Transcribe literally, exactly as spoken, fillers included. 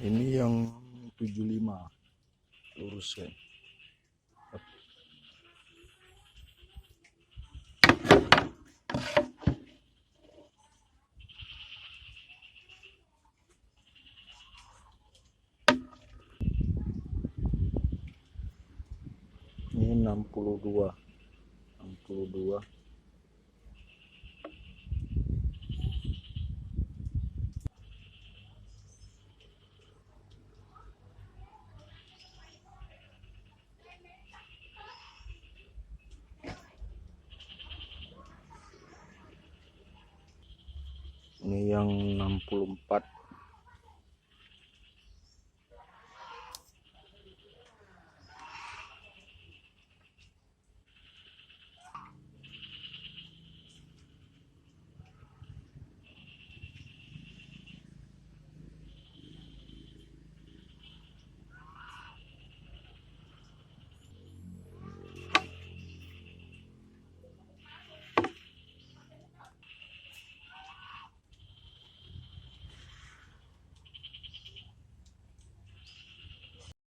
Ini yang tujuh lima, luruskan. Ini enam puluh dua. Enam puluh dua. Ini yang enam puluh empat.